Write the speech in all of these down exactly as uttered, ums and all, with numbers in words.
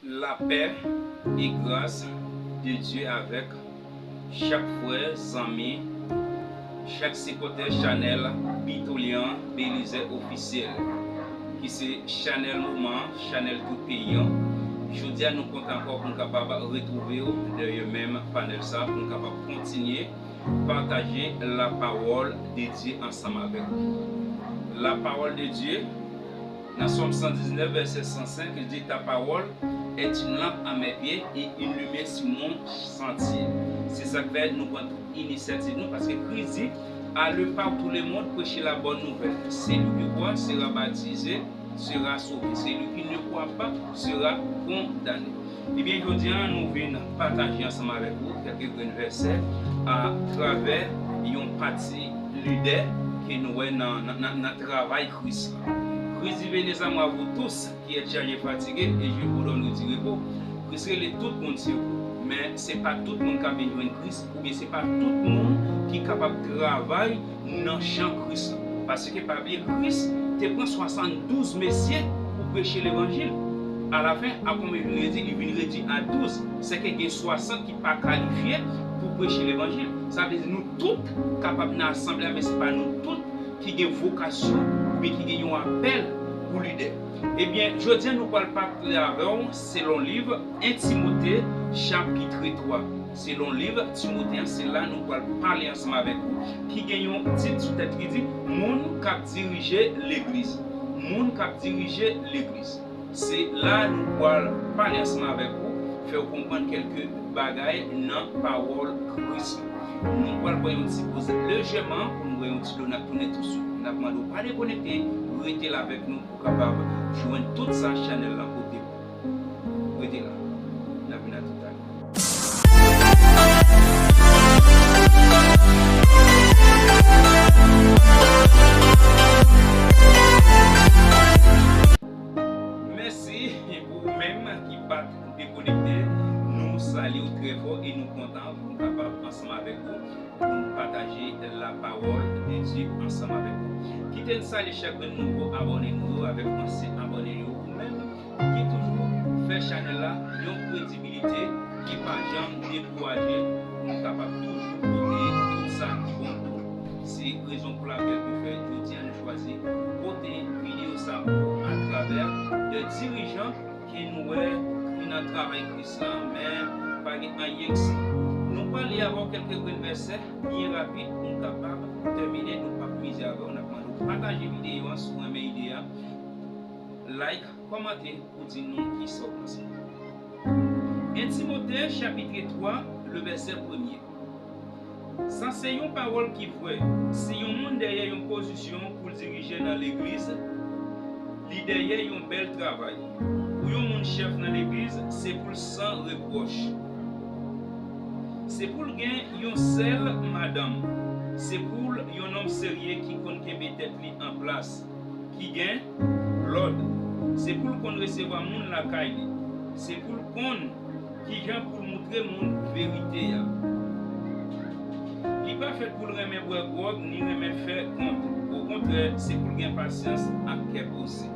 Lapè e gras de Dye avèk chak frè, zanmi, chak sipòtè chanèl Pitolyan Belize Ofisyèl, ki se chanèl moman an, chanèl tout peyi an. Jodi a, nou kontan ankò pou n kapab retwouve w dèyè menm panèl sa, pou n kapab kontinye pataje lapawòl de Dye ansanm avèk ou. Lapawòl de Dye, nan Sòm san diznèf, vèsè san senk, li di, Ta parole est une lampe à mes pieds et une lumière sur mon sentier. Se sa k fè nou pran tout inisyativ nou, paske Kris di, Allez par tout le monde, prêchez la bonne nouvelle. Celui qui croit sera baptisé, sera sauvé. Celui qui ne croit pas sera condamné. Ebyen, jodi a, nou vin pataje ansanm avèk ou kèlke grenn vèsè atravè yon pati lide ke nou wè nan, nan, nan, nan travay Kris la. Kris di, Venez à moi, vous tous qui êtes chargés, fatigués, et je vous donnerai du repos. Kris rele tout moun se vre, men se pa tout moun k ap vin jwenn Kris, oubyen se pa tout moun ki kapab travay nan jan Kris la. Paske pa bliye, Kris te pran swasanndouz mesye pou preche levanjil. Alafen, a konbyen vin redui? Li vin redui a douz. Sèke gen swasant ki pa kalifye pou preche levanjil. Sa vle di nou tout kapab nan asanble a, men se pa nou tout ki gen vokasyon oubyen ki gen yon apèl pou lidè. Ebyen, jodi a nou pral pale avè w selon liv en Timote, chapit twa. Selon liv Timote an, se la nou pral pale ansanm avèk ou, ki gen yon tit sou tèt ki di, Moun k ap dirije legliz. Moun k ap dirije legliz. Se la nou pral pale ansanm avèk ou, fè w konprann kèlke bagay nan pawòl Kris la. Nou pral pran yon ti poz lejèman pou nou wè yon ti dlo, n ap tounen tousuit. N ap mande w pa dekonekte, rete la avèk nou pou w kapab jwenn tout sa chanèl lan pote pou ou. Rete la. N ap vin a toutalè. Mèsi pou ou menm ki pa t dekonekte. Nou salye w trè fò e nou kontan pou nou kapab ansanm avèk ou, pou nou pataje lapawòl de Dye ansanm avèk ou. Kite n salye chak grenn nouvo abòne nou yo avèk ansyen abòne yo, ou menm ki toujou fè chanèl la yon kredibilite ki pa janm dekouraje, pou nou kapab toujou pote tout sa ki bon pou ou. Se rezon pou lakèl nou fè jodi a nou chwazi pote videyo sa pou ou atravè de dirijan ke nou wè ki nan travay Kris la, men pa gen anyen k sa. Nou pral li avè w kèlke grenn vèsè byen rapid pou n kapab tèmine, nou p ap mize avè w, n ap mande w pataje videyo a si w renmen ide a, like, kòmante pou di nou kisa w panse. En Timote, chapit twa, le vèsè premye. Sa se yon pawòl ki vrè. Si yon moun dèyè yon pozisyon pou l dirije nan legliz, li dèyè yon bèl travay. Pou yon moun chèf nan legliz, se pou l san repwòch. Se pou l gen yon sèl madanm. Se pou l yon nonm serye ki konn kenbe tèt li an plas, ki gen lòd. Se pou l konn resevwa moun lakay li. Se pou l konn kijan pou l moutre moun verite a. Li pa fèt pou l renmen bwè gwòg ni renmen fè kont. Okontrè, se pou l gen pasyans ak kè poze.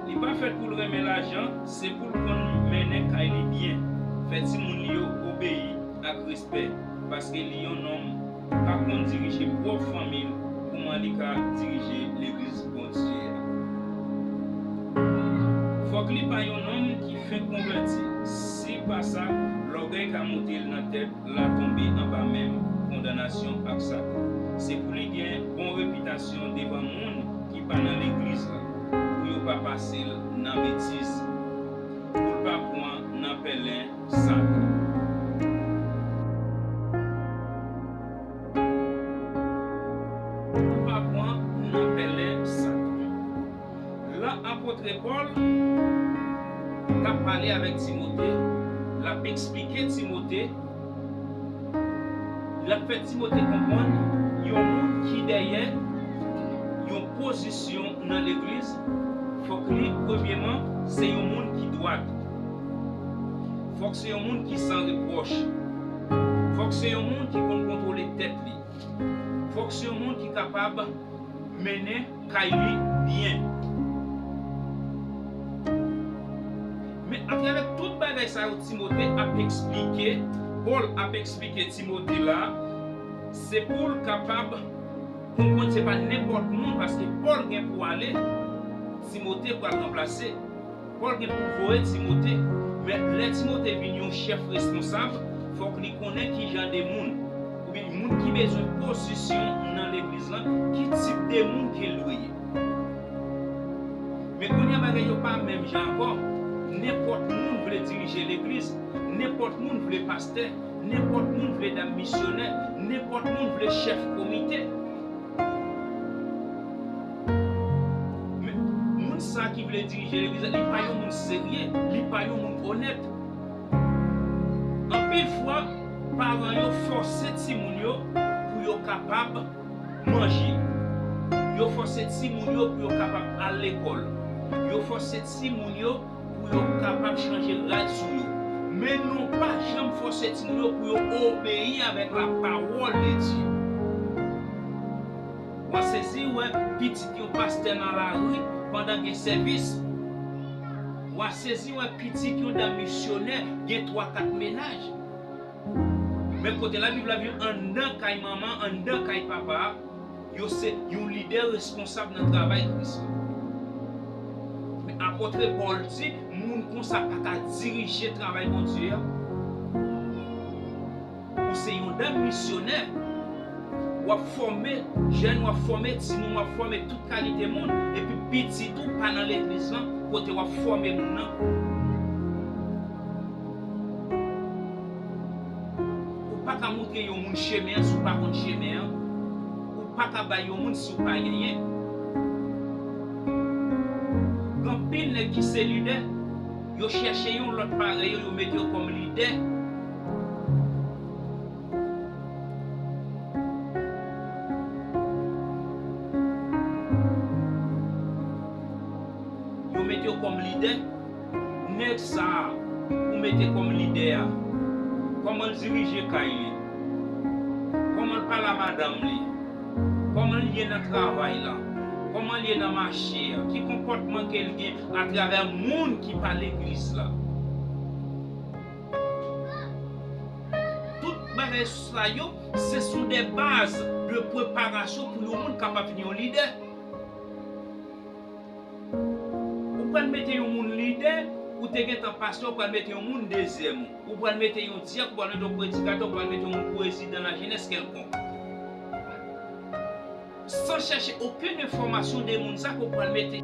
Li pa fèt pou l renmen lajan, se pou l konn mennen kay li byen, fè timoun li yo obeyi ak respè, paske li yon nonm pa konn dirije pwòp fanmi l, kòman li ka dirije legliz Bondye a? Fòk li pa yon nonm ki fenk konvèti, si pa sa, lògèy ka moute l nan tèt, l a tonbe anba menm kondanasyon ak Satan. Se pou li gen bon repitasyon devan moun ki pa nan legliz la, pou yo pa pase l nan betiz, pou l pa pran nan pèlen Satan. Pou l pa pran nan pèlen Satan. Lè apot Pòl t ap pale avèk Timote, l ap eksplike Timote, l ap fè Timote konprann yon moun ki dèyè yon pozisyon nan legliz, fòk li, premyeman, se yon moun ki dwat. Fòk se yon moun ki san repwòch. Fòk se yon moun ki konn kontwole tèt li. Fòk se yon moun ki kapab mennen kay li byen. Atravè tout bagay sa yo, Timote ap eksplike, Pòl ap eksplike Timote la, se pou l kapab konprann se pa nenpòt moun, paske Pòl gen pou ale, Timote pral ranplase. Pòl gen pou voye Timote, men lè Timote vin yon chèf responsab, fòk li konnen ki jan de moun, oubyen moun ki bezwen pozisyon nan legliz lan, ki tip de moun ke l dwe ye. Men kounye a bagay yo pa menm jan ankò. Nenpòt moun vle dirije legliz, nenpòt moun vle pastè, nenpòt moun vle dam misyonè, nenpòt moun vle chèf komite. Men moun sa ki vle dirije legliz la, li pa yon moun serye, li pa yon moun onèt. Anpil fwa, paran yo fòse timoun yo pou yo kapab manje. Yo fòse timoun yo pou yo kapab al lekòl. Yo fòse timoun yo pou yo kapab chanje rad sou yo. Men nou pa janm fòse timoun yo pou yo obeyi avèk lapawòl de Dye. W a sezi wè pitit yon pastè nan lari pandan gen sèvis. W a sezi wè pitit yon dam misyonè gen twa, kat mennaj. Men kote Labib la vin anndan kay manman, anndan kay papa, yo se yon lidè responsab nan travay Kris la. Men apòtre Pòl di, moun konsa pa ka dirije travay Bondye a. Ou se yon dam misyonè, w ap fòme jèn, w ap fòme timoun, w ap fòme tout kalite moun, epi pitit ou pa nan legliz lan, kote w ap fòme moun nan. Ou pa ka montre yon moun chemen an si w pa konn chemen an. Ou pa ka bay yon moun si w pa genyen. Gen anpil nèg ki se lidè, yo chèche yon lòt parèy yo, yo mete yo kòm lidè. Yo mete yo kòm lidè. Nèg sa a ou mete kòm lidè a, kòman l dirije kay li? Kòman l pale a madanm li? Kòman l ye nan travay la? Kòman l ye nan mache a? Ki konpòtman ke l gen atravè moun ki pa legliz la? Tout bagay sa yo, se sou de baz de preparasyon pou yon moun kapab vin yon lidè. Ou pral mete yon moun lidè, ou te gentan pastè, ou pral mete yon moun dezyèm. Ou pral mete yon dyak, ou pral mete yon predikatè, ou pral mete yon moun prezidan lajenès kèlkonk. San chèche okenn enfòmasyon de moun sa ke w pral mete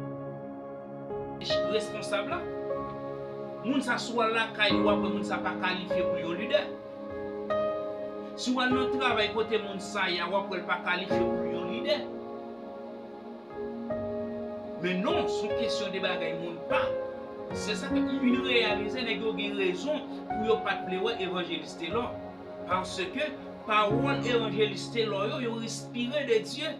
responsab la. Moun sa, si w al lakay li, w ap wè moun sa pa kalifye pou l yon lidè. Si w al nan travay kote moun sa ye a, w ap wè l pa kalifye pou l yon lidè. Men non, se yon kesyon de bagay moun pa. Se sa ke m vin reyalize, nèg yo gen rezon pou yo pa t vle wè Evanjelis Telò. Paske pawòl Evanjelis Telò yo, yo enspire de Dye.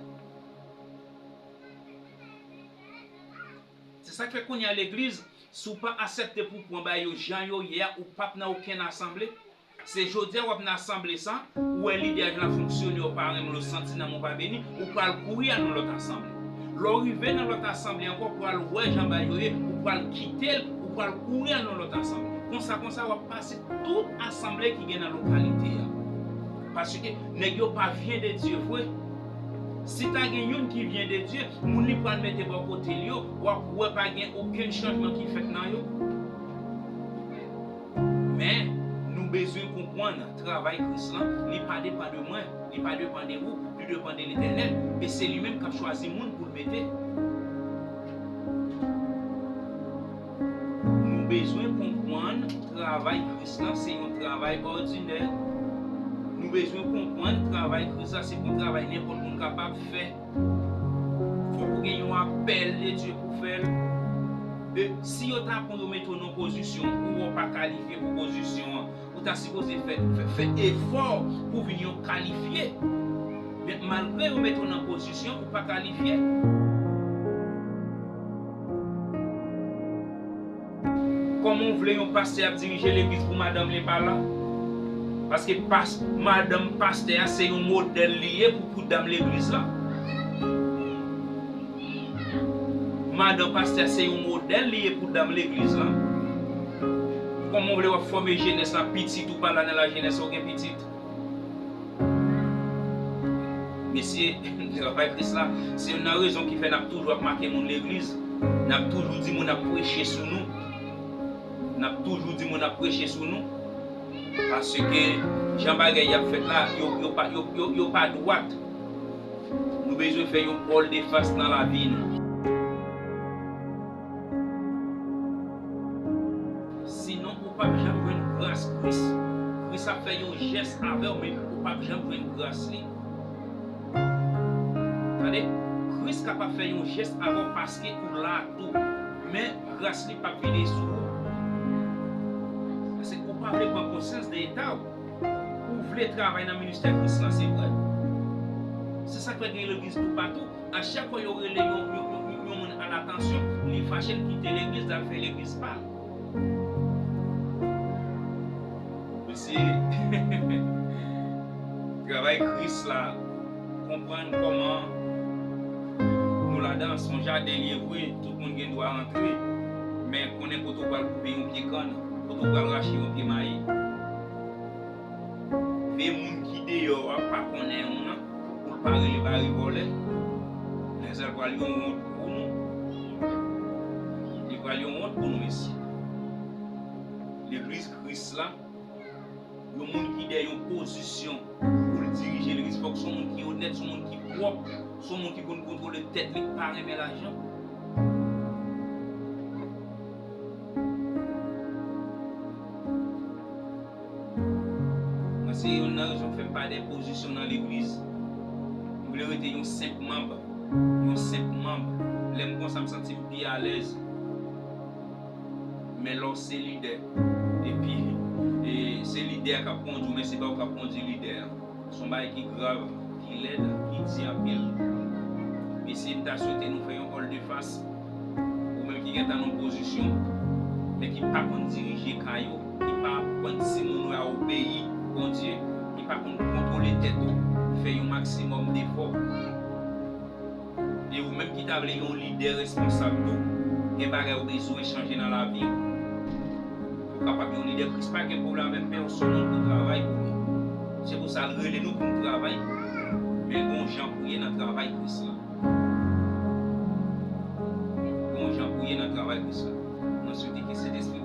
Se sa k fè kounye a legliz, si w pa aksepte pou w pran bagay yo jan yo ye a, ou p ap nan okenn asanble. Se jodi a w ap nan asanble sa, ou wè lidè a jan l ap fonksyone, ou pa renmen l, ou santi nanm ou pa beni, ou pral kouri al nan lòt asanble. Lè w rive nan lòt asanble ankò, ou pral wè jan bagay yo ye, ou pral kite l, ou pral kouri al nan lòt asanble. Konsa, konsa, w ap pase tout asanble ki gen nan lokalite a. Paske nèg yo pa vyen de Dye vre. Si ta gen youn ki vyen de Dye, moun li pral mete bò kote l yo, w ap wè pa gen okenn chanjman ki fèt nan yo. Men, nou bezwen konprann travay Kris lan, li pa depann de mwen, li pa depann de ou, li depann de Letènèl, e se li menm k ap chwazi moun pou l mete. Nou bezwen konprann travay Kris lan se yon travay òdinè. Nou bezwen konprann travay Kris la se pa yon travay nenpòt moun kapab fè. Fòk ou gen yon apèl de Dye pou fè l. E si yo ta pran yo mete w nan pozisyon ou wè w pa kalifye pou pozisyon an, ou ta sipoze fè, fè, fè efò pou vin yon kalifye. Men malgre yo mete w nan pozisyon, ou pa kalifye. Kòman w vle yon pastè ap dirije legliz pou madanm li pa la? Paske pas, madanm pastè a se yon modèl li ye pou, pou dam legliz la. Madanm pastè a se yon modèl li ye pou dam legliz la. Kòman w vle w ap fòme jenès la, pitit ou pa la nan lajenès, ou gen pitit? Mesye, travay Kris la, se youn nan rezon ki fè n ap toujou ap make moun legliz. N ap toujou di moun ap preche sou nou. N ap toujou di moun ap preche sou nou. Paske jan bagay y ap fèt la, yo, yo pa, yo, yo, yo pa dwat. Nou bezwen fè yon volte face nan lavi nou. Sinon, ou p ap janm jwenn gras Kris. Kris ap fè yon jès avè w, men ou p ap janm jwenn gras li. Tande, Kris kapab fè yon jès avè w paske ou la tou. Men gras li p ap vide sou ou. Paske ou pa vle pran konsyans de eta w. Ou vle travay nan ministè Kris lan, se vre. Se sa k fè gen legliz toupatou. A chak fwa yo rele yon, yon, yon, yon moun a latansyon, li fache, l kite legliz, l al fè legliz pa l. Mesye, travay Kris la, konprann kòman nou ladan, se yon jaden li ye vre, tout moun gen dwa rantre, men konnen kote w pral koupe yon pye kann, kote w pral rache yon pye mayi. Vye moun ki deyò a pa konnen ou nan, pou l pa rele Bari vòlè. Dèzè pral yon wont pou nou. Li pral yon wont pou nou, mesye. Legliz Kris la, yon moun ki dèyè yon pozisyon pou l dirije legliz, fòk se yon moun ki onèt, se yon moun ki pwòp, se yon moun ki konn kontwole tèt li, ki pa renmen lajan. Mwen, se youn nan rezon k fè m pa dèyè pozisyon nan legliz. M vle rete yon senp manm, yon senp manm. Lè m konsa, m santi m pi alèz. Men lè w se lidè, epi, e, se lidè a k ap kondui w, men se pa ou k ap kondui lidè a. Se yon bagay ki grav, ki lèd, ki di anpil. Mesye, m ta swete nou fè yon volte face. Ou menm ki gentan nan pozisyon, men ki pa konn dirije kay ou, ki pa aprann timoun ou a obeyi Bondye, ki pa konn kontwole tèt ou, fè yon maksimòm defò. E ou menm ki ta vle yon lidè responsab tou, gen bagay ou bezwen chanje nan lavi w. Ou kapab yon lidè Kris, pa gen pwoblèm avèk pèsonn pou travay pou li. Se pou sa l rele nou pou n travay pou li. Men gon jan pou ye nan travay Kris la. Gon jan pou ye nan travay Kris la. Mwen swete ke Sentespri